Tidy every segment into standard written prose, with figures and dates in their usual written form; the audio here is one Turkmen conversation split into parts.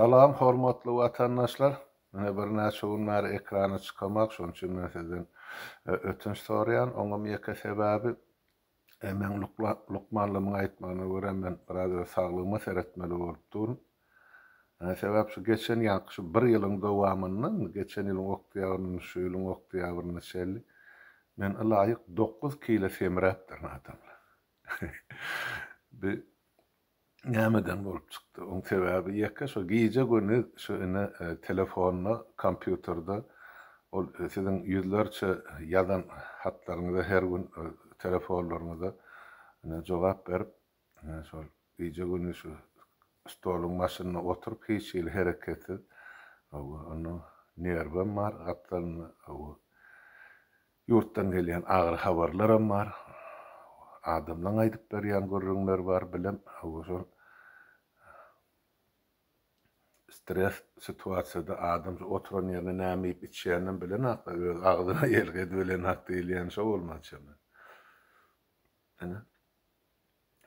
Salam hormatly watandaşlar. Mine birnäçe gün bäri ekrana çykamak, şonuň üçin men sizden ötünç soraýan. Oňam ýeke sebäbi meň lukmanlarymyň aýtmagyna görä men biraz öz saglygyma seretmeli bolup durun. Sebäp şu geçen ýaňky şu bir ýylyň dowamynda, geçen ýylyň oktýabryndan şu ýylyň oktýabryna çenli men ylaýyk dokuz kile semräpdirin adamlar. Bi nämeden bolup çykdy? Oň sebäbi ýeke şo gije-gündiz şu ine telefonda, kompýuterde ol siziň ýüzlerçe ýazan hatlaryňyza her gün telefonlaryňyza ine jogap berip, ine şol gije-gündiz şu stoluň başynda oturyp hiç hili hereketsiz, hawa, onda nerwem bar gapdalynda, hawa, Ýurtdan gelýän agyr habarlaram bar. Adamlaň aýdyp berýän gürrüňleri bar, bilem, hawa şol stres situasiýada adam şu oturan ýerinde näme iýip içýäninem bilenok-da, öz agzyna ýelgi edibilenok diýilýän şo bolmaly çemeli. Ine.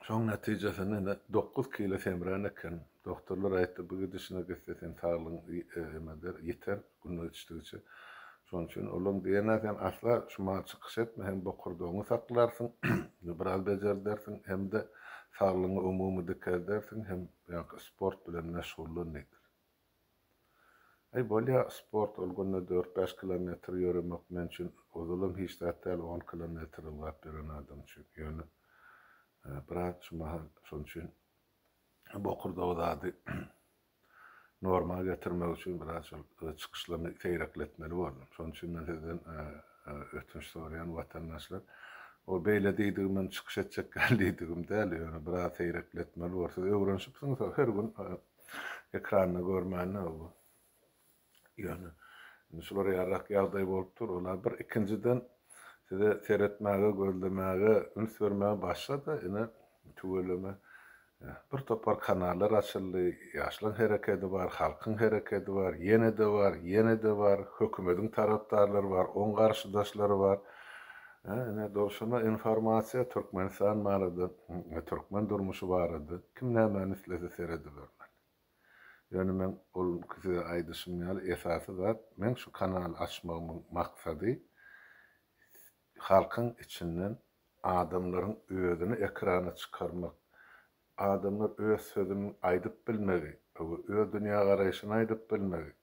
Şoň netijesinde ine dokuz kilo semrän eken. Doktorlar aýtdy, bu gidişine gitse seň saglygyň eme eder, ýiter gün geçdigiçe. Şonuň üçin olaň diýeni sen asla şu mahaly çykyş etme, hem bokurdagyňy saklarsyň, biraz bejerdersiň, hem-de saglygyňy umumy dikeldersiň, hem ýaňky sport bilen meşgullan diýdiler. Aý bolýa sport ol günde dört-bäş kilometr ýöremek men üçin ozalam hiç zat däl on kilometr ylgap ýören adam üçin ýöne biraz şu mahal şonuň üçin bokurdagy zady norma getirmek üçin biraz şol çykyşlarymy seýrekletmeli boldum. Şonuň üçin men sizden ötünç soraýan watandaşlar. Ol beýle diýdigimem çykyş etjek däl diýdigim däl ýöne biraz seýrekletmeli bor. Siz öwrenişipsiňiz her gün Ekranda görmände bu. Ýöne indi şular ýalyrak ýagdaý bolup dur. Ola bir ikinjiden size seretmäge, gözlemäge, üns bermäge başlady. Ine tüweleme bir topar kanallar açyldy. Ýaşlaň herekedi bar, halkyň herekedi bar, ýene-de bar, ýene-de bar, hökümediň tarapdarlary bar, oň garşydaşlary bar. Ine durşuna informasiýa Türkmenistan barada, türkmen durmuşy barada kim nämäni islese seredibermeli. Ýöne meň ol size aýdyşym ýaly esasy zat meň şu kanaly açmagymyň maksady halkyň içinden adamlaryň özüni ekrana çykarmak, Adamlar öz sözüni aýdyp bilmegi we öz dünýägaraýşyny aýdyp bilmegi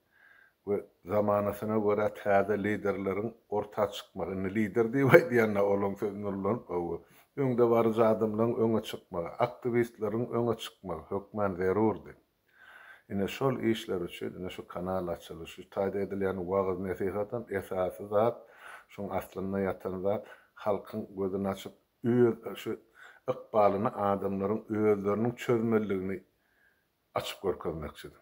we zamanasyna görä täze liderleriň orta çykmagy, indi lider diýip aýdýan-da olaň sözüni ulanyp, hawa, öňdebaryjy adamlaryň öňe çykmagy, aktiwistleriň öňe çykmagy hökmän zerurdy. Ine şol işler üçin ine şu kanal açyldy. Şu taýda edilýän wagyz-nesihatam esasy zat, şuň aslynda ýatan zat halkyň gözüni açyp, öz şu ykbalyny adamlaryň özleriniň çözmelidigini açyp görkezmekçidim.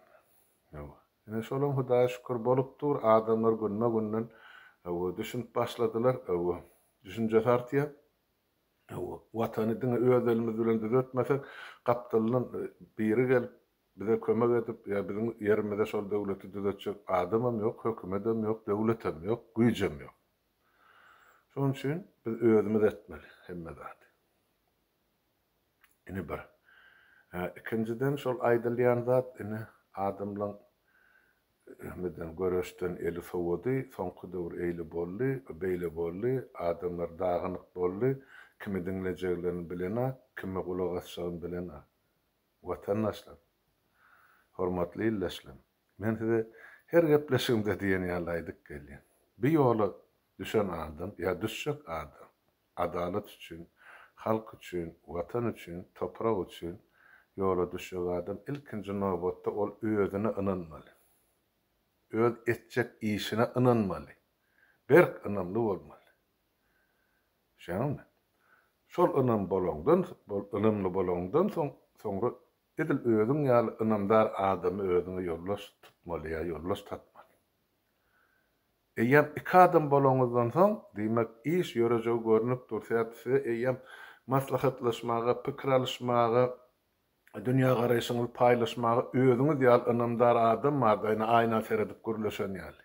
Hawa. Ine şolam Hudaýa şükür bolup dur, adamlar günbe-günden hawa düşünip başladylar, hawa düşünjesi artýar. Hawa, Watany diňe öz elimiz bilen düzetmesek, gapdalyndan biri gelip bize kömek edip ýa biziň ýerimize şol döwleti düzetjek adamam ýok, hökümedem ýok, döwletem ýok, güýjem ýok. Şonuň üçin biz özümiz etmeli hemme zady. Ine bir. Ikinjiden şol aýdylýan zat ine adamlaň hemmeden göreşden eli sowady, soňky döwür eýle boldy, beýle boldy, adamlar dagynyk boldy, kimi diňlejeglerini bilenak, kime gulak asjagyny bilenak. Watandaşlar, hormatly ildeşler, men size her gepleşigimde diýen ýaly aýdyp gelýän. Bir ýola düşen adam ýa düşjek adam adalat üçin, halk üçin, Watan üçin, toprak üçin ýola düşjek adam ilkinji nobatda ol özüne ynanmaly. Öz etjek işine ynanmaly. Berk ynamly bolmaly. Düşýäňizmi? Şol ynam bolaňdan, ynamly bolaňdan soň, soňra edil özüň ýaly ynamdar adamy özüňe ýoldaş tutmaly ýa ýoldaş tapmaly. Eýýäm iki adam bolaňyzdan soň, diýmek, iş ýörejegi görnüp dur, sebäp size eýýäm maslahatlaşmaga, pikir alyşmaga, dünýägaraýşyňyzy paýlaşmaga özüňiz ýaly ynamdar adam bardy, aýna aýna seredip gürleşen ýaly.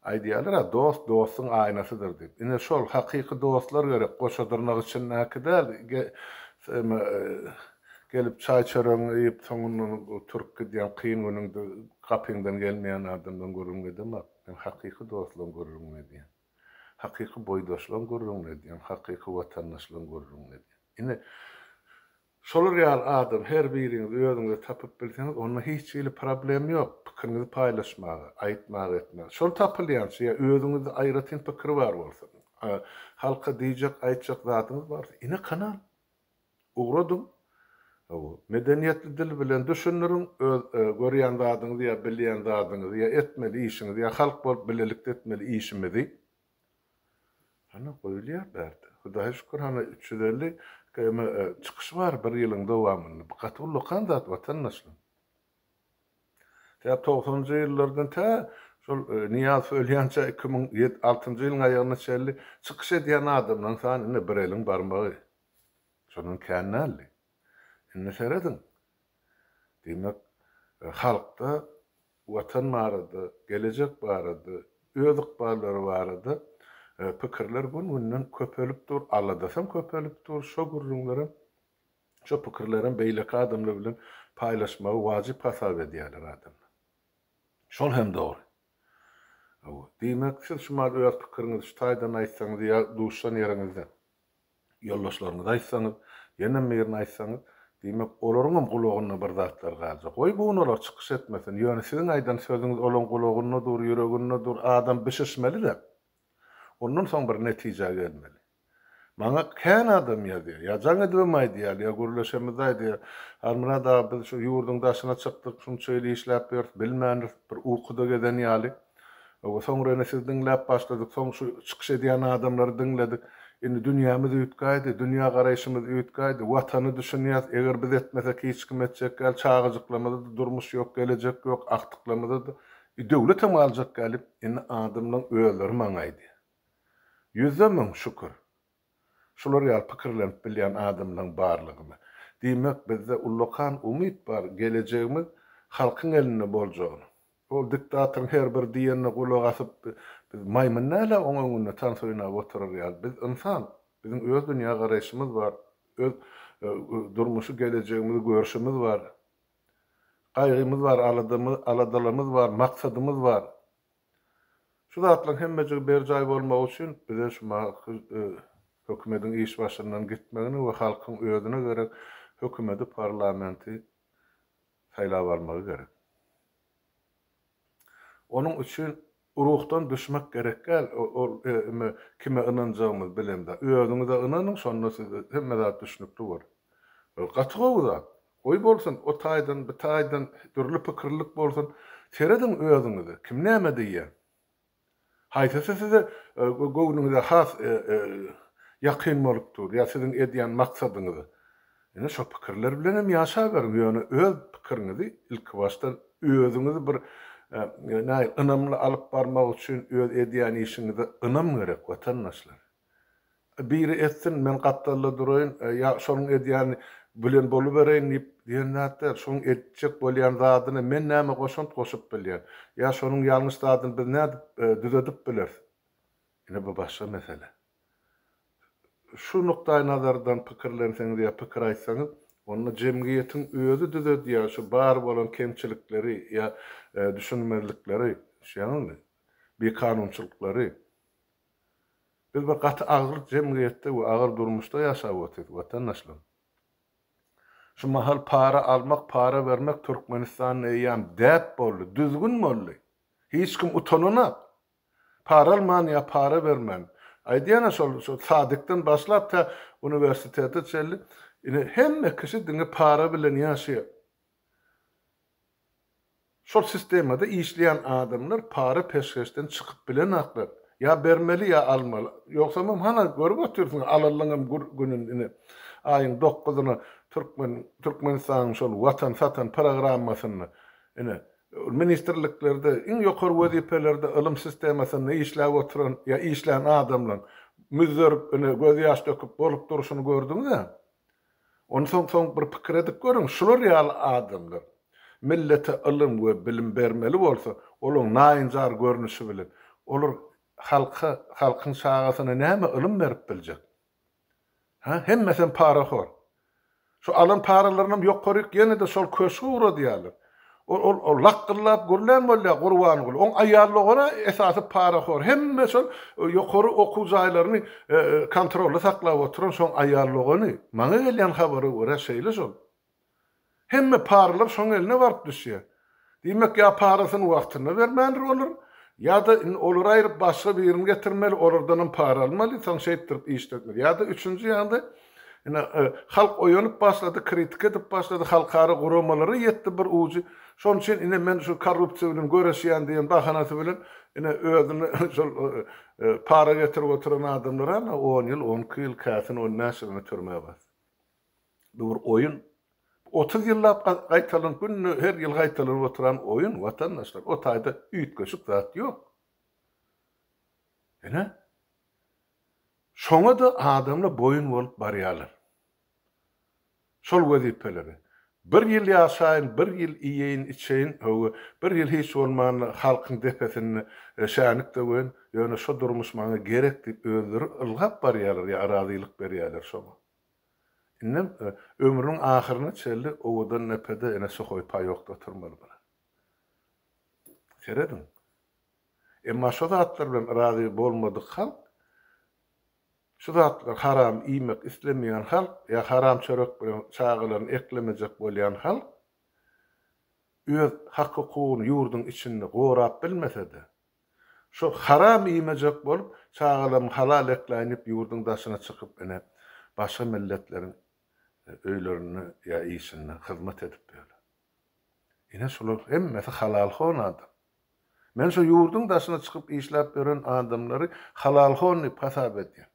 Aýdýarlar-a, dost dostuň aýnasydyr diýip. Ine şol, hakyky dostlar gerek, goşa dyrnak içindäki däl, Gelip çaý-çöregiňi iýip, soňundan turup gidýän, kyn günüňde gapyňdan gelmeýän adamdan gürrüň edemok. Men hakyky dostlaryň gürrüňini edýän. Hakyky boýdaşlaryň gürrüňini edýän, hakyky watandaşlaryň gürrüňini edýän. Ine, şolar ýaly adam her biriňiz özüňize tapyp bilseňiz, onda hiç hili problem ýok, pikiriňizi paýlaşmaga, aýtmaga, etmäge. Şol tapylýança ýa özüňizde aýratyn pikir bar bolsa, halka diýjek, aýtjak zadyňyz bar bolsa, ine kanal. Ugradyň. Hawa, medeniýetli dil bilen düşündiriň, öz görýän zadyňyzy ýa bilýän zadyňyzy ýa etmeli işiňizi ýa halk bolup bilelikde etmeli işimizi. Hany goýulýar bärde. Hudaýa şükür hany 350 km çykyş bar bir ýylyň dowamynda. Bu gaty ullakan zat watandaşlar. Tä togsanynjy ýyllardan tä şol Nyýazow ölýänçä 2006-njy ýylyň aýagyna çenli çykyş edýän adamlaryň sany ine bir eliň barmagy. Şondan kän däldi. Indi serediň. Diýmek, halkda Watan barada, gelejek barada, öz ykballary barada pikirler gün-günden köpelip dur, aladasam köpelip dur, şo gürrüňlerem, şo pikirlerem beýleki adamlar bilen paýlaşmagy wajyp hasap edýärler adamlar. Şol hem dogry. Hawa. Diýmek, siz şu mahal öz pikiriňizi şu taýdan aýtsaňyz ýa duşan ýeriňizde ýoldaşlaryňyza aýtsaňyz, ýenem birine aýtsaňyz, diýmek, olaryňam gulagynda bir zatlar galjak. Goý, bu gün olar çykyş etmesin, ýöne siziň aýdan sözüňiz olaň gulagynda dur, ýüreginde dur, adam bişişmeli-de, ondan soň bir netijä gelmeli. Maňa kän adam ýazýar, ýa jaň edibem aýdýarlar, ýa gürleşemizde aýdýar, Halmyrat aga, biz şu ýurduň daşyna çykdyk, şunça ýyl işläp ýörüs, bilmändiris, bir ukuda gezen ýaly. Hawa, soňra ine sizi diňläp başladyk, soň şu çykyş edýän adamlary diňledik. Indi dünýämiz üýtgäýdi, dünýä garaýşymyz üýtgäýdi, Watany düşünýäs, eger biz etmesek hiç kim etjek däl, çagajyklarymyza-da durmuş ýok, gelejek ýok, agtyklarymyza-da, döwletem galjak däl diýip, indi adamlaryň özleri maňa aýdýar. Ýüzde müň şükür. Şular ýaly pikirlenip bilýän adamlaryň barlygyna. Diýmek, bizde ullakan umyt bar, gelejegimiz halkyň elinde boljagyna. Ol diktatoryň her bir diýenine gulak asyp, biz maýmyn däl-ä oň öňünde tans oýnap oturar ýaly. Biz ynsan. Biziň öz dünýägaraýşymyz bar, öz durmuşy gelejegimizi görşümiz bar. Gaýgymyz bar, aladalarymyz bar, maksadymyz bar. Şu zatlaryň hemmejigi berjaý bolmagy üçin bize şu hökümediň iş başyndan gitmegini we halkyň özüne gerek hökümedi, parlamenti saýlap almagy gerek. Onuň üçin ruhdan düşmek gerek däl, ol kime ynanjagymyzy bilemzok. Özüňize ynanyň, şonda size hemme zat düşnükli bolar. Gaty gowy zat. Goý bolsun, o taýdan, bu taýdan dürli pikirlilik bolsun. Serediň özüňize, kim näme diýýär. Haýsysy size göwnüňize has ýakyn bolup dur ýa siziň edýän maksadyňyza. Ine şo pikirler bilenem ýaşaberiň, ýöne öz pikiriňizi ilkibaşdan özüňizi bir nähili ynamly alyp barmak üçin öz edýän işiňize ynam gerek watandaşlar. Biri etsin, men gapdalda duraýyn, ýa şonuň edýäni bilen bolubereýin diýip diýen zat däl. Şonuň etjek bolýan zadyna men näme goşant goşup bilýän? Ýa şonuň ýalňyş zadyny biz nädip düzedip bileris? Ine bu başga mesele. Şu nukdaýnazardan pikirlenseňiz ýa pikir aýtsaňyz, onda jemgyýetiň özi düzedýär şu bar bolan kemçilikleri ýa düşünmezlikleri, düşýäňizmi? Bikanunçylyklary. Biz bir gaty agyr jemgyýetde we agyr durmuşda ýaşap otyrys, watandaşlar. Şu mahal para almak, para bermek Türkmenistanda eýýäm däp boldy, düzgün boldy. Hiç kim utananak. Para alman ýa para bermän. Aýdýan-a şol, şol sadikden başlap tä uniwersitete çenli ine hemme kişi diňe para bilen ýaşaýar. Şol sistemada işleýän adamlar para-peşgeşden çykyp bilenaklar. Ýa bermeli, ýa almaly. Ýogsamam hana görüp otyrsyň alanlaňam gününi ine aýyň dokuzyna türkmen Türkmenistanyň şol watan satan programmasynda ine ministrliklerde iň ýokary wezipelerde ylym sistemasynda işläp oturan ýa işlän adamlaň müzzerip ine gözýaş döküp bolup durşuny gördüňiz-ä. Onsoň soň bir pikir edip görüň, şular ýaly adamlar millete ylym we bilim bermeli bolsa, olaň naýynjar görnüşi bilen, olar halka, halkyň çagasyna näme ylym berip biljek? Hä? Hemmesem parahor. Şu alan paralarynam ýokaryk ýene-de şol köşge ugradýarlar. Ol ol ol lakgyllap gürlän bolýar Gurbanguly. Oň aýal dogany esasy parahor. Hemme şol ýokary okuw jaýlaryny kontrolda saklap oturan şoň aýal dogany. Maňa gelýän habara görä şeýle şol. Hemme paralar şoň eline baryp düşýär. Diýmek ýa parasyny wagtynda bermändir olar, ýa-da indi olary aýryp başga birini getirmeli, olardanam para almaly, soň şeýtdirip işletmeli. Ýa-da üçünji ýagdaý, ine, halk oýanyp başlady, kritika edip başlady, halkara guramalara ýetdi bir ujy. Şonuň üçin ine men şu korrupsiýa bilen göreşýän diýen bahanasy bilen ine özüni şol para getirip oturan adamlara on ýyl, 12 ýyl, käsini 15 ýylyna türmä basdy. Bu bir oýun. 30 ýyllap gaýtalanyp, günde her ýyl gaýtalanyp oturan oýun, watandaşlar. O taýda üýtgeşik zat ýok. Ine. Şoňa-da adamlar boýun bolup barýarlar. Şol wezipeleri. Bir ýyl ýaşaýyn, bir ýyl iýeýin, içeýin, hawa, bir ýyl hiç bolmanda halkyň depesinde şänik döweýin, ýöne şo durmuş maňa gerek diýip özleri ylgap barýarlar ýa razylyk berýärler şoňa. Indem ömrüniň ahyryna çenli owadan depede ene suhoý paýokda oturmaly bular. Serediň. Emma şo zatlar bilen razy bolmadyk halk, şu zatlar haram iýmek islemeýän halk ýa haram çörek bilen çagalaryny eklemejek bolýan halk öz hak-hukugyny ýurduň içinde gorap bilmese-de, Şo haram iýmejek bolup, çagalarymy halal ekläýin diýip ýurduň daşyna çykyp ine başga milletleriň öýlerinde ýa işinde hyzmat edip ýörler. Ine şular hemmesi halalhon adam. Men şo ýurduň daşyna çykyp işläp ýören adamlary halalhon diýip hasap edýän.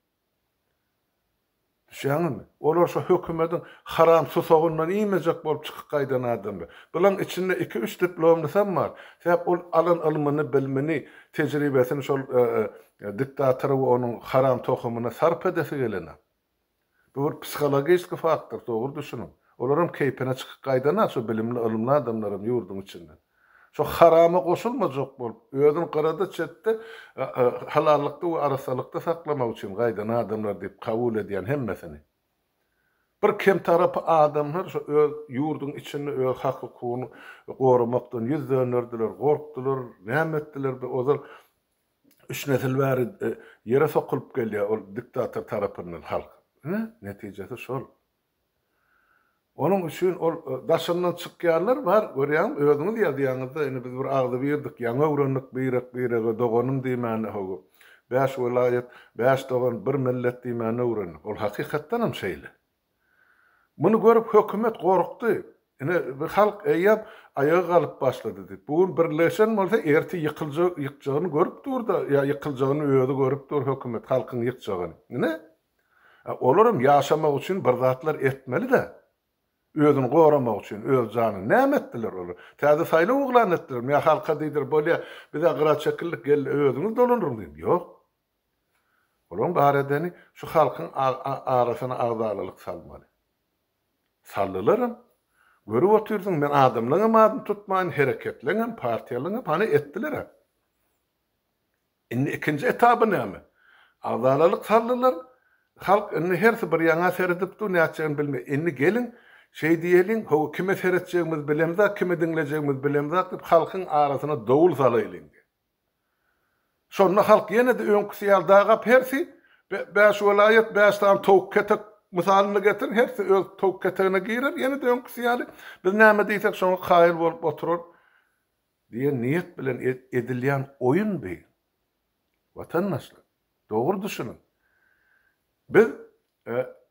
Düşýäňizmi? Olar şo hökümediň haram susagyndan iýmejek bolup çykyp gaýdan adamlar. Bulaň içinde iki-üç diplomlysam bar. Sebäp ol alan ylmyny, bilimini, tejribesini şol diktatora we onuň haram tohumyna sarp edesi gelenok. Bu bir psihologiski faktor, dogry düşüniň. Olaram keýpine çykyp gaýdan-a şo bilimli, ylymly adamlaram ýurduň içinden. Şo harama goşulmajak bolup, özüni gyrada çetde halallykda we arassalykda saklamak üçin gaýdan adamlar diýip kabul edýän hemmesini. Bir kem tarapy adamlar şo öz ýurduň içinde öz hak-hukugyny goramakdan ýüz dönderdiler, gorkdular, näme etdiler bir ozal üç nesil bäri ýere sokulyp gelýär ol diktator tarapyndan halk. Ine, netijesi şol. Onuň üçin ol daşyndan çykýanlar bar, görýäňmi, özüňiz ýazýaňyzda, indi biz bir agzybirdik, ýaňy öwrendik birek-birege doganym diýmäni, hawa, bäş welaýat, bäş dogan, bir millet diýmäni öwrendik. Ol hakykatdanam şeýle. Muny görüp hökümet gorkdy. Ine, bu halk eýýäm aýaga galyp başlady diýip. Bu gün birleşen bolsa, erte ýykyljak, ýykjagyny görüp dur-da, ýa ýykyljagyny özi görüp dur hökümet, halkyň ýykjagyny. Ine, Olaram ýaşamak üçin bir zatlar etmeli-dä. Özüni goramak üçin, öz janyny. Näme etdiler olar? Täze saýlaw yglan etdilermi? Ýa halka diýdiler, bolýa, biz-ä gyra çekildik, gelin özüňiz dolandyryň diýip. Ýok. Olaryň bar edeni şu halkyň arasyna agzalalyk salmaly. Saldylaram. Görüp otyrsyň, men adamlaňam adyny tutmaýyn, hereketleňem, partiýalaňam, hany etdiler-ä. Indi ikinji etaby näme? Agzalalyk saldylar. Halk indi hersi bir ýaňa seredip dur, nätjegini bilmeýär. Indi geliň, şeý diýeliň, hawa, kime seretjegimizi bilemzok, kimi diňlejegimizi bilemzok diýip, halkyň arasyna dowul salaýlyň diýip. Şonda halk ýene-de öňküsi ýaly dagap hersi bäş welaýat, bäş sany towuk ketek mysalyny getiriň, hersi öz towuk ketegine girer, ýene-de öňküsi ýaly biz näme diýsek şoňa kaýyl bolup oturar. Diýen niýet bilen edilýän oýun bi. Watandaşlar, dogry düşüniň. Biz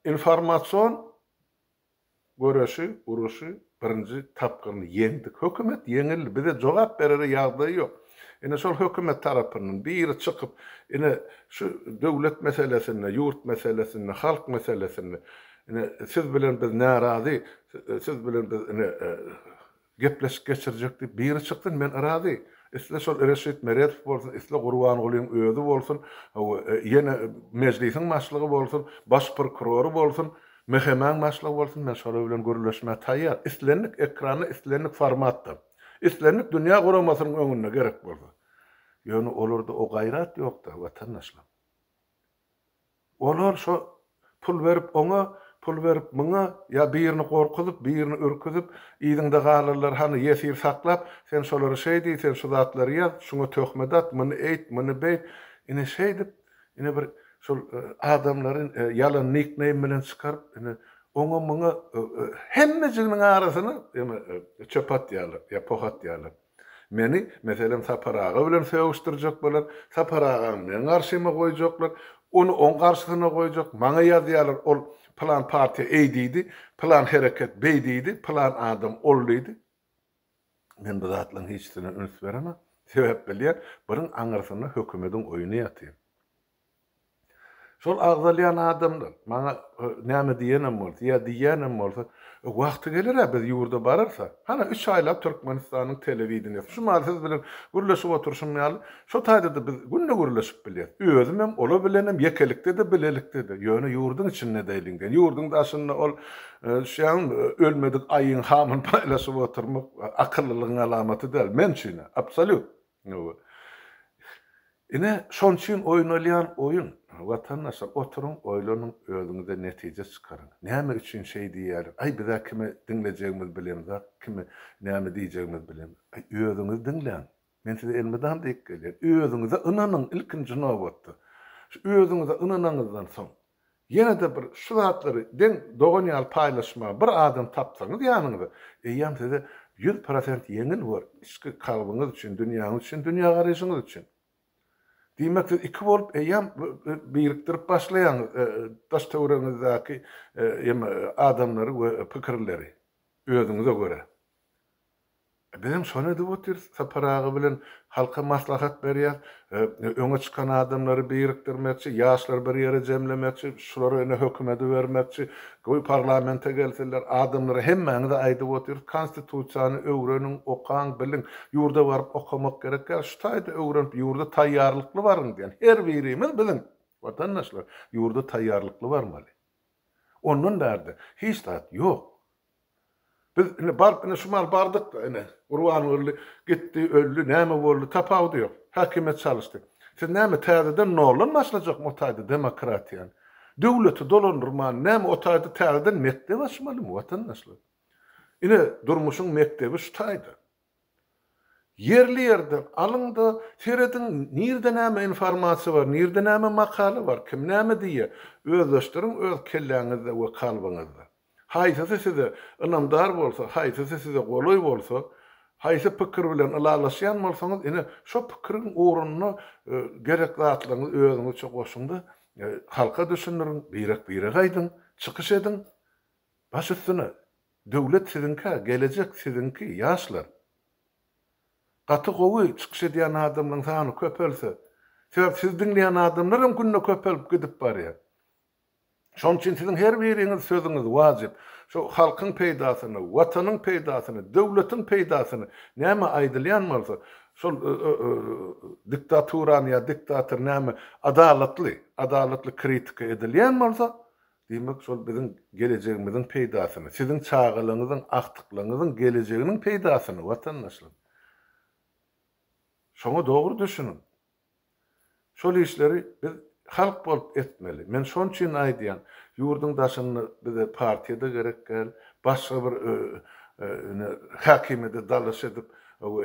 informasion göreşi, uruşy birinji tapgyryny ýeňdik. Hökümet ýeňildi. Bize jogap berere ýagdaýy ýok. Ine şol hökümet tarapyndan biri çykyp, ine şu döwlet meselesinde, ýurt meselesinde, halk meselesinde, ine siz bilen biz närazy, siz bilen biz ine Gepleşik geçirjek diýip biri çyksyn men razy. Isle şol Reşit Meredow bolsun, isle Gurbangulyň özi bolsun, hawa, ýene Mejlisiň başlygy bolsun, baş prokurory bolsun, MHM-iň başlygy bolsun men şolar bilen gürleşmä taýýar. Islendik ekranda, islendik formatda. Islendik dünýä guramasynyň öňünde gerek bolsa. Ýöne olarda o gaýrat ýok-da, watandaşlar. Olar şo pul berip oňa, pul berip muňa, ýa birini gorkuzyp, birini ürküzip, yzyňda galanlary hany ýesir saklap, sen şolara şeý diý, sen şu zatlary ýaz, şuňa töhmet at, muny eýt, muny beýt. Ine şeýdip, ine bir şol adamlary ýalan nikneým bilen çykaryp, ine oňa muňa hemmejiginiň arasyna eme çöp atýarlar, ýa poh atýarlar. Meni, meselem, Sapar aga bilen sögüşdirjek bolar, Sapar agany meň garşyma goýjaklar, ony oň garşysyna goýjak, maňa ýazýarlar, ol pylan partiýa eý diýdi, pylan hereket beý diýdi, pylan adam ol diýdi. Men bu zatlaryň hiçisine üns beremok. Sebäp bilýän, bunuň aňyrsynda hökümediň oýny ýatyr. Şol agzalýan adamlar maňa näme diýenem bolsa, ýa diýýänem bolsa, wagty geler-ä biz ýurda bararys-a. Hana, üç aýlap Türkmenistanyň telewideniýesi, şu mahaly siz bilen gürleşip oturyşym ýaly, şo taýda-da biz günde gürleşip bilýäs. Özümem, olar bilenem, ýekelikde-de, bilelikde-de. Ýöne ýurduň içinde däliň diýen. Ýurduň daşynda ol, düşýäňmi, ölmedik aýyň hamyny paýlaşyp oturmak akyllylygyň alamaty däl. Men üçin-ä, absolýut. Ine, şonuň üçin oýnalýan oýun. Watandaşlar, oturyň, oýlanyň, özüňize netije çykaryň. Näme üçin şeý diýýärler? Aý, biz-ä kimi diňlejegimizi bilemzok, kimi näme diýjegimizi bilemzok. Aý, özüňizi diňläň. Men size elmydam diýip gelýän. Özüňize ynanyň ilkinji nobatda. Şu özüňize ynanaňyzdan soň, Ýene-de bir şu zatlary deň dogan ýaly paýlaşmaga bir adam tapsaňyz ýanyňyza, eýýäm size 100% ýeňil bor, içki kalbyňyz üçin, dünýäňiz üçin, dünýägaraýşyňyz üçin. Diýmek siz iki bolup eýýäm birikdirip başlaýaňyz daş-töweregiňizdäki adamlary we pikirleri özüňize görä. Bizem şony edip otyrys. Sapar aga bilen halka maslahat berýäs. Öňe çykan adamlary birikdirmekçi, ýaşlary bir ýere jemlemekçi, şulary ine hökümede bermekçi, goý parlamente gelsinler. Adamlara hemmäňize aýdyp otyrys, konstitusiýany öwreniň, okaň, biliň. Ýurda baryp okamak gerek däl, şu taýda öwrenip, ýurda taýýarlykly baryň diýen. Her birimiz biziň, watandaşlar, ýurda taýýarlykly barmaly. Ondan bärde hiç zat ýok. Biz indi baryp ine şu mal bardyk-da ine Gurbanguly gitdi, öldi, näme boldy tapawudy ýok. Häkimiýet çalyşdy. Siz näme täzeden noldan başlajakmy o taýda demokratiýany? Döwleti dolandyrmany näme o taýda täzeden mekdep açmalymy watandaşlar? Ine durmuşyň mekdebi şu taýda. Ýerli-ýerden alyň-da, serediň, nirde näme informasiýa bar, nirde näme makala bar, kim näme diýýär, özleşdiriň öz kelläňizde we kalbyňyzda. Haýsysy size ynamdar bolsa, haýsysy size golaý bolsa, haýsy pikir bilen ylalaşýan bolsaňyz, ine, şo pikiriň ugrunda gerek zatlaryňyzy özüňizçe goşuň-da, halka düşündiriň, birek-birege aýdyň, çykyş ediň, baş üstüne. Döwlet siziňkä, gelejek siziňki, ýaşlar. Gaty gowy çykyş edýän adamlaryň sany köpelse, sebäp sizi diňleýän adamlar hem günde köpelip gidip barýar. Şonuň üçin siziň her biriňiz sözüňiz wajyp. Şo halkyň peýdasyna, watanyň peýdasyna, döwletiň peýdasyna näme aýdylýan bolsa, şol diktaturany ýa diktator näme adalatly, adalatly kritika edilýän bolsa, Diýmek, şol biziň gelejegimiziň peýdasyna, siziň çagalaryňyzyň, agtyklaryňyzyň gelejeginiň peýdasyna, watandaşlar. Şoňa dogry düşüniň. Şol işleri biz halk bolup etmeli. Men şonuň üçin aýdýan, ýurduň daşynda bize partiýa-da gerek däl, başga bir ine häkimiýete dalaş edip,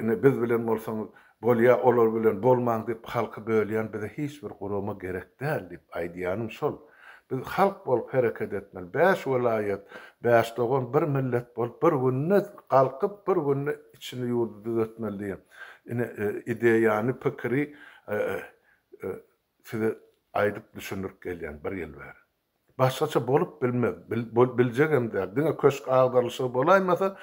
ine biz bilen bolsaňyz bolýa, olar bilen bolmaň diýip halky bölýän bize hiç bir gurama gerek däl diýip aýdýanym şol. Biz halk bolup hereket etmeli. Bäş welaýat, bäş dogan bir millet bolup bir günde galkyp bir günde içini ýurdy düzetmeli diýen ine ideýany pikiri size aýdyp düşündirip gelýän bir ýyl bäri. Başgaça bolup bilmez, biljegem däl. Diňe köşk agdarylyşygy bolaýmasa,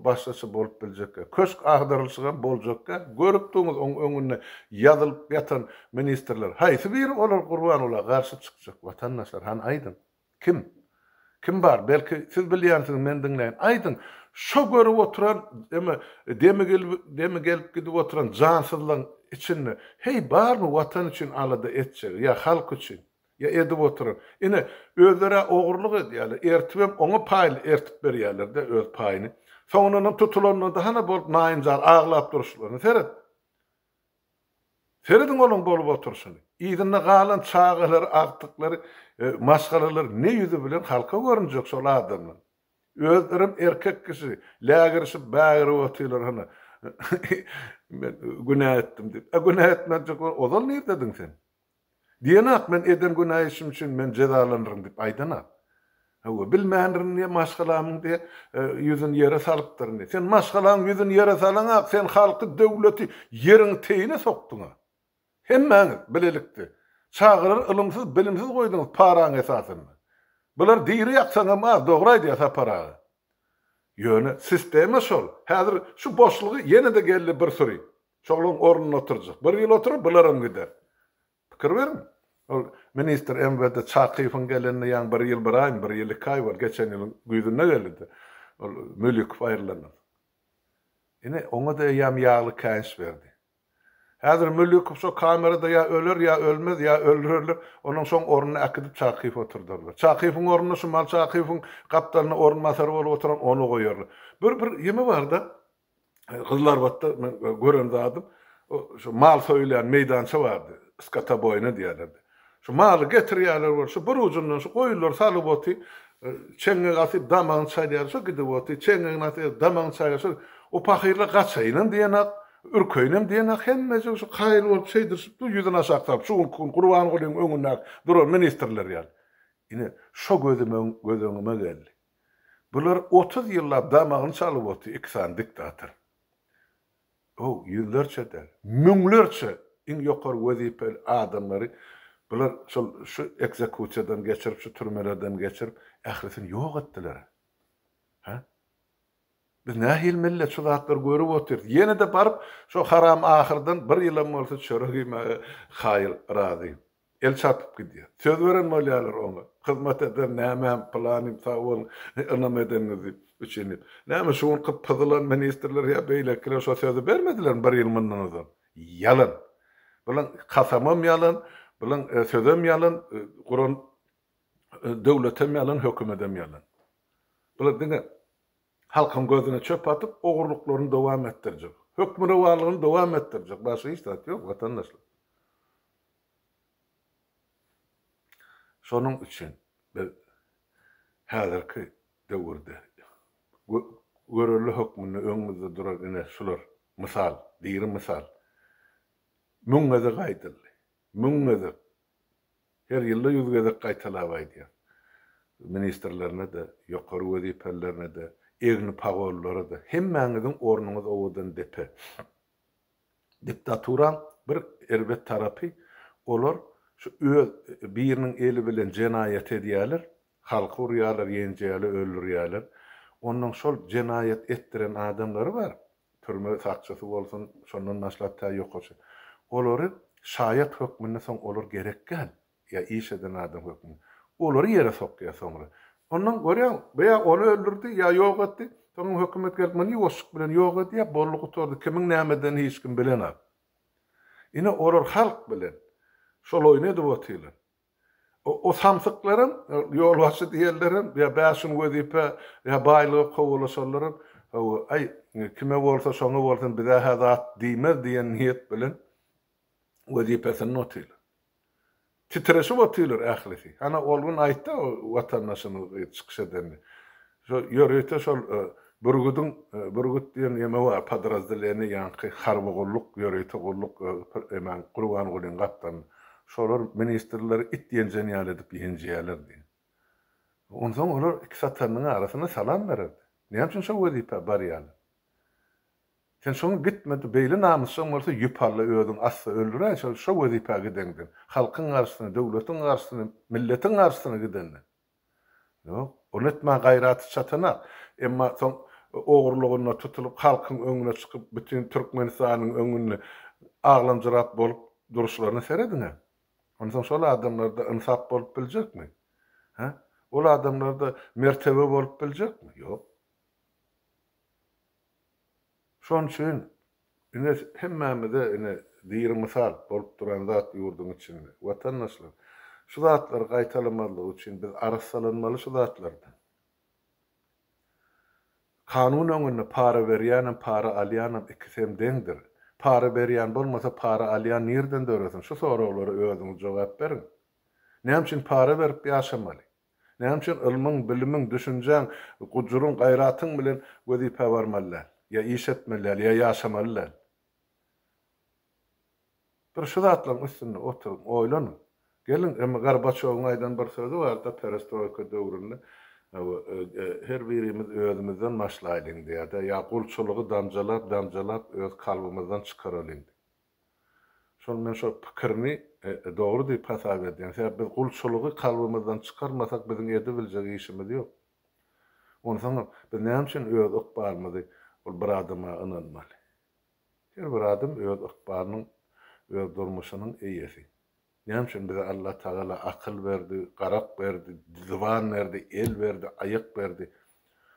başgaça bolup biljek däl. Köşk agdarylyşygam boljak däl. Görüp durňyz oň öňünde ýazylyp ýatan ministrler. Haýsy biri olar Gurbangula garşy çykjak watandaşlar hany aýdyň. Kim? Kim bar? Belki siz bilýänsiňiz men diňläýin. Aýdyň. Şo görüp oturan eme demi gelip demi gelip gidip oturan jansyzlaň içinde heý barmy watan üçin alada etjegi ýa halk üçin? Ýa edip oturan. Ine, özler-ä ogurlyk edýärler, ertibem oňa paýly ertip berýärler-de öz paýyny. Soňundanam tutulanlarda hana bolup naýynjar aglap duruşlaryna seret. Serediň olaň bolup oturyşyny. Yzynda galan çagalary, agtyklary, maşgalalary ne ýüzi bilen halka görünjek şol adamlar. Özlerem erkek kişi, lägirişip bägirip otyrlar hany. Men günä etdim diýip. A günä etmejek bolup ozal nirdediň sen? Diýenak men eden günä işim üçin men jezalanyryn diýip aýdanak. Hawa, bilmändirin diýe maşgalamyň diýe ýüzüni ýere salypdyryn diýe. Sen maşgalaň ýüzüni ýere salaňak, sen halky, döwleti ýeriň teýine sokduň-a. Hemmäňiz bilelikde. Çagalary ylymsyz, bilimsiz goýduňyz paraň esasynda. Bular diri ýaksaňam az, dogry aýdýar Sapar aga. Ýöne sistema şol. Häzir şu boşlugy ýene-de geldi bir süri. Şolaň ornunda oturjak. Bir ýyl oturar, bularam gider. Pikir beriň. Ol ministr MWD Çakyýewiň gelenine ýaňy bir ýyl bir aýmy, bir ýyl iki aý boldy. Geçen ýylyň güýzünde geldi-de. Ol Mülikow aýrylandan soň. Ine, oňa-da eýýäm ýagly käýinç berdi. Häzir Mülikow şo kamerada ýa öler, ýa ölmez, ýa öldürerler. Onuň şoň ornuna äkidip Çakyýewi oturdarlar. Çakyýewiň ornuna şu mal Çakyýewiň gapdalynda orunbasary bolup oturan ony goýarlar. Bir bir ýeme bar-da. Gyzylarbatda men gören zadym, şu mal soýulýan meýdança bardy, skotoboýna diýýärlerdi. Şu maly getirýärler bolup, şu bir ujundan şu goýunlary salyp oty, çeňňek asyp damagyny çalýar, şo gidip oty, çeňňegini asyp damagyny çalýar, şo o pahyrlar gaçaýynam diýenak, ürkeýinem diýenak, hemmejigi şu kaýyl bolup şeýdirişip dur, ýüzüni aşak salyp, şu günki gün Gurbangulyň öňündäki duran ministrler ýaly. Ine, şo gözüm göz öňüme geldi. Bular 30 ýyllap damagyny çalyp otyr iki sany diktator. Ow, ýüzlerçe däl, müňlerçe iň ýokary wezipeli adamlary bular şol şu ekzekusiýadan geçirip, şu türmelerden geçirip, ählisini ýok etdiler. Hä? Biz nähili millet şu zatlary görüp otyrys. Ýene-de baryp şo haram ahyrdan bir ýylam bolsa çörek iýmäge kaýyl, razy. El çarpyp gidýär. Söz beren bolýarlar oňa. Hyzmat eder nämäm, pylanym, sag boluň, ynam edeniňiz üçin diýip. Näme şu günki pyzylan ministrler ýa beýlekiler şo sözi bermedilermi bir ýyl mundan ozal? Ýalan. Bulaň kasamam ýalan, bulaň sözem ýalan, guran döwletem ýalan, hökümedem ýalan. Bular diňe halkyň gözüne çöp atyp, ogurlyklaryny dowam etdirjek. Hökmürowanlygyny dowam etdirjek. Başga hiç zat ýok, watandaşlar. Şonuň üçin biz häzirki döwürde görelde hökmünde öňümizde duran ine şular mysal, diri mysal. Müň gezek aýdyldy. Müň gezek. Her ýylda ýüz gezek gaýtalap aýdýar. Ministrlerine-de, ýokary wezipelilerine-de, egni pagonlylara-da, hemmäňiziň ornuňyz owadan depe. Diktaturaň bir erbet tarapy olar şu öz biriniň eli bilen jenaýat edýäler, halky urýarlar, ýenjeýärler, öldürýärler. Onnoň şol jenaýat etdiren adamlary bar, türme sakçysy bolsun, şondan başlap tä ýokarça. Olary şaýat hökmünde soň olar gerek däl. Ýa iş eden adam hökmünde. Olary ýere sokýar soňra. Ondan görýäň, bu ýa ony öldürdi, ýa ýok etdi. Soňam hökümet gelip muny ýuwaşlyk bilen ýok edýär, boldy gutardy, kimiň näme edenini hiç kim bilenok. Ine olar halk bilen şol oýny edip otyrlar. O, o samsyklaram, ýolbaşçy diýenlerem, ýa bäş gün wezipä, ýa baýlyga kowalaşanlaram, hawa, aý, kime bolsa şoňa bolsun, bize-hä zat diýmez diýen niýet bilen wezipesinde otyrlar. Titreşip otyrlar ählisi. Hana ol gün aýtdy o watandaşymyz gyz çykyş edende. Şo ýörite şol Bürgüdiň Bürgüt diýen ýeme bar podrazdeleniýe ýaňky harby gulluk ýörite gulluk emäň Gurbangulyň gapdalynda. Şolar ministrleri it ýenjen ýaly edip ýenjeýärler diýen. Onsoň olar iki satanyň arasynda salam bererdi. Näme üçin şo wezipä barýarlar? Sen şoňa gitmedi beýle namysjaň bolsa ýüp alla özüň assa öldüräý şol şo wezipä gideňden halkyň garşysyna döwletiň garşysyna milletiň garşysyna gidenden ýok ony etmäge gaýraty çatanak emma soň ogurlygynda tutulyp halkyň öňüne çykyp bütin türkmenistanyň öňünde aglamjyrap bolup duruşlaryna serediňä onsoň şol adamlarda ynsap bolup biljekmi hä ol adamlarda mertebe bolup biljekmi ýok. Şonuň üçin ine hemmämize ine diri mysal bolup duran zat ýurduň içinde. Watandaşlar, şu zatlary gaýtalamazlyk üçin biz arassalanmaly şu zatlardan. Kanun öňünde para berýänem, para alýanam ikisi hem deňdir. Para berýän bolmasa para alýan nirden döresin? Şu soraglara özüňiz jogap beriň. Näme üçin para berip ýaşamaly? Näme üçin ylmyň, bilimiň, düşünjäň, gujuryň, gaýratyň bilen wezipä barmaly däl? Ýa iş etmeli däl, ýa ýaşamaly däl? Bir şu zatlaryň üstünde oturyň, oýlanyň. Geliň, indi Gorbaçýowyň aýdan bir sözi bardy perestroýka döwründe, Her birimiz özümizden başlaýlyň diýýär-de, ýa gulçulygy damjalap-damjalap öz kalbymyzdan çykaralyň diýip. Şol men şol pikirini dogry diýip hasap edýän. Sebäbi biz gulçulygy kalbymyzdan çykarmasak biziň edibiljek işimiz ýok. Onsoňam biz näme üçin öz ykbalymyzy ol bir adama ynanmaly? Her bir adam öz ykbalynyň, öz durmuşynyň eýesi. Näme üçin bize Allatagala akyl berdi, garak berdi, zyban berdi, el berdi, aýak berdi?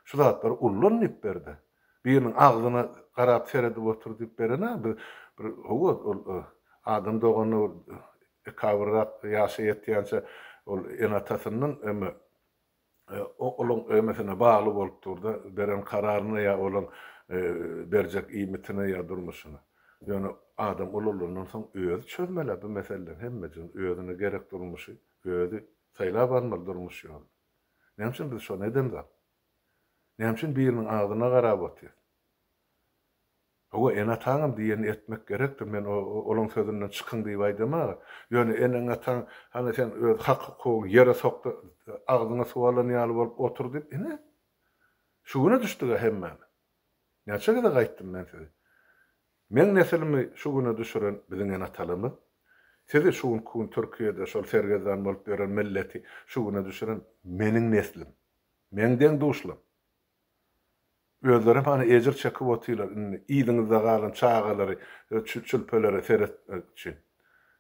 Şu zatlary ullan diýip berdi. Biriniň agzyna garap seredip otur diýip beren-ä biz bir hawa ol adam doganda bir ekabyrrak ýaşa ýetýänçä ol ene-atasyndan eme olaň emesine bagly bolup dur-da, beren kararyna ýa olaň berjek iýmitine ýa durmuşyna. Ýöne adam ulalandan soň özi çözmeli-ä bu meseleleň hemmejigini, özüne gerek durmuşy özi saýlap almaly durmuş ýoluny. Näme üçin biz şony edemzok? Näme üçin biriniň agzyna garap otyrys? Hawa, ene-ataňam diýenini etmek gerekdir, men olaň sözünden çykyň diýip aýdamag-a. Ýöne eneň-ataň, hany sen öz hak-hukugyňy ýere sok-da, agzyňa suw alan ýaly bolup otur diýip, ine, şu güne düşdük-ä hemmämiz. Näçe gezek aýtdym men size. Meň neslimi şu güne düşüren biziň ene-atalarymyz, sizi şu günki gün Türkiýede şol sergezdan bolup ýören milleti şu güne düşüren meniň neslim, meň deň-duşlarym. Özlerem hany ejir çekip otyrlar indi yzyňyzda galan çagalary çülpelere seretmek üçin.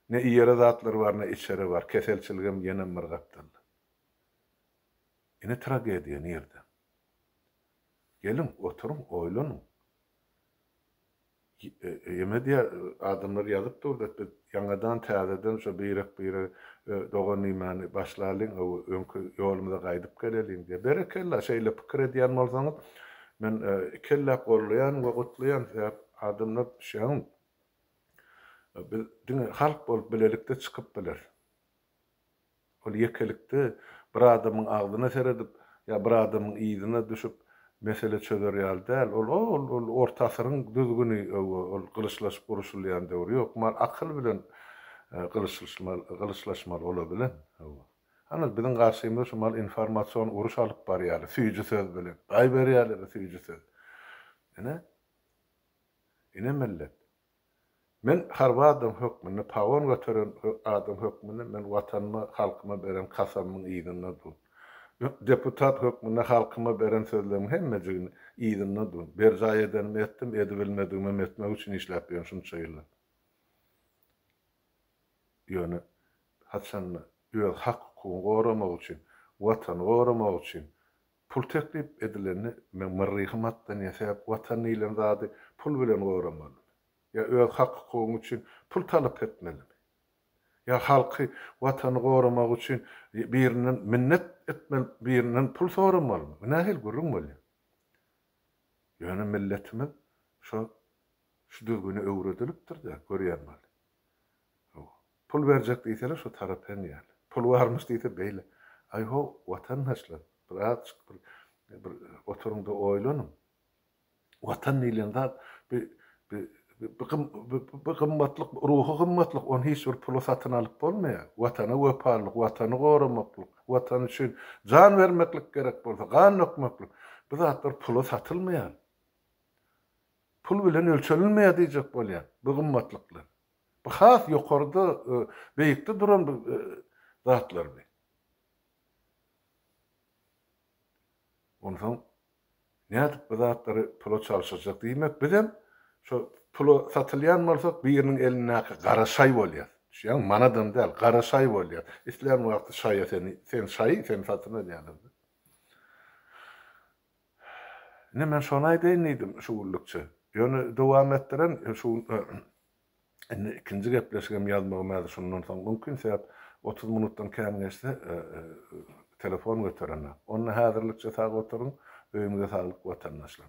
Ne iýere zatlary bar ne içere bar keselçiligem ýenem bir gapdalda. Ine tragediýa nirde? Geliň oturyň oýlanyň. Eme diýýär, adamlar ýazyp dur-da, biz ýaňadan täzeden şo birek-birege dogan diýmäni başlalyň, öňki ýolumyza gaýdyp geleliň diýýär. Berekella, şeýle pikir edýän bolsaňyz, men ikelläp gollaýan we gutlaýan, sebäp adamlar düşýäňmi, biz diňe halk bolup bilelikde çykyp bileris. Ol ýekelikde bir adamyň agzyna seredip ýa bir adamyň yzyna düşüp mesele çözer ýaly däl. Ol ol ol orta asyryň düzgüni ol gylyçlaşyp uruşylýan döwür. Ýok, mal akyl bilen gylyçlaşmaly gylyçlaşmaly ola bilen. Hawa. Hany biziň garşymyza şu mal informasion uruş alyp barýarlar süýji söz bilen. Gaý berýärler süýji söz. Ine. Ine millet. Men harby adam hökmünde, pagon göteren adam hökmünde men Watanyma, halkyma beren kasamymyň yzynda dur. Deputat hökmünde halkyma beren sözlerimiň hemmejigini yzynda dur. Berjaý edenimi etdim, edibilmedigimem etmek üçin işläp ýörün şunça ýyllap. Ýöne haçanda öz hak-hukugyňy goramak üçin, Watany goramak üçin Pul teklip edilende meň myrryhym atlanýar, sebäp Watan diýlen zady pul bilen goramalymy? Ýa öz hak-hukugyň üçin pul talap etmelimi? Ýa halky, Watany goramak üçin birinden minnet etmeli, birinden pul soramalymy? Bu nähili gürrüň bolýar? Ýöne milletimiz şo şu düzgüne öwredilipdir-dä, görýän bol. Hawa. Pul berjek diýseler şo tarap eňýärler. Pul barmyş diýse beýle. Aý how, watandaşlar, bir azjyk bir bir oturyňda oýlanyň. Watan diýlen zat bi bi bi bi gymmatlyk, ruhy gymmatlyk, ony hiç bir pula satyn alyp bolmaýar. Watana wepalylyk, watany goramaklyk, watan üçin jan bermeklik gerek bolsa, gan dökmeklik, bu zatlar pula satylmaýar. Pul bilen ölçenilmeýär diýjek bolýan bu gymmatlyklar. Bu has ýokarda, beýikde duran bir zatlar bi. Onsoň nädip bu zatlary pula çalşyrjak? Diýmek, bizem şo pula satylýan bolsak, biriniň elindäki gara şaý bolýas. Düşýäňmi? Manadam däl, gara şaý bolýas. Islän wagty şaýa seni, sen şaýy, seni satyn alýarlar. Ine men şony aýdaýyn diýdim şu günlükçe. Ýöne dowam etdiren şu gün indi ikinji gepleşigem ýazmagym häzir şundan soň mümkin sebäp 30 minutdan kän geçse telefon göterenok. Onda häzirlikçe sag oturyň, öýüňize saglyk watandaşlar.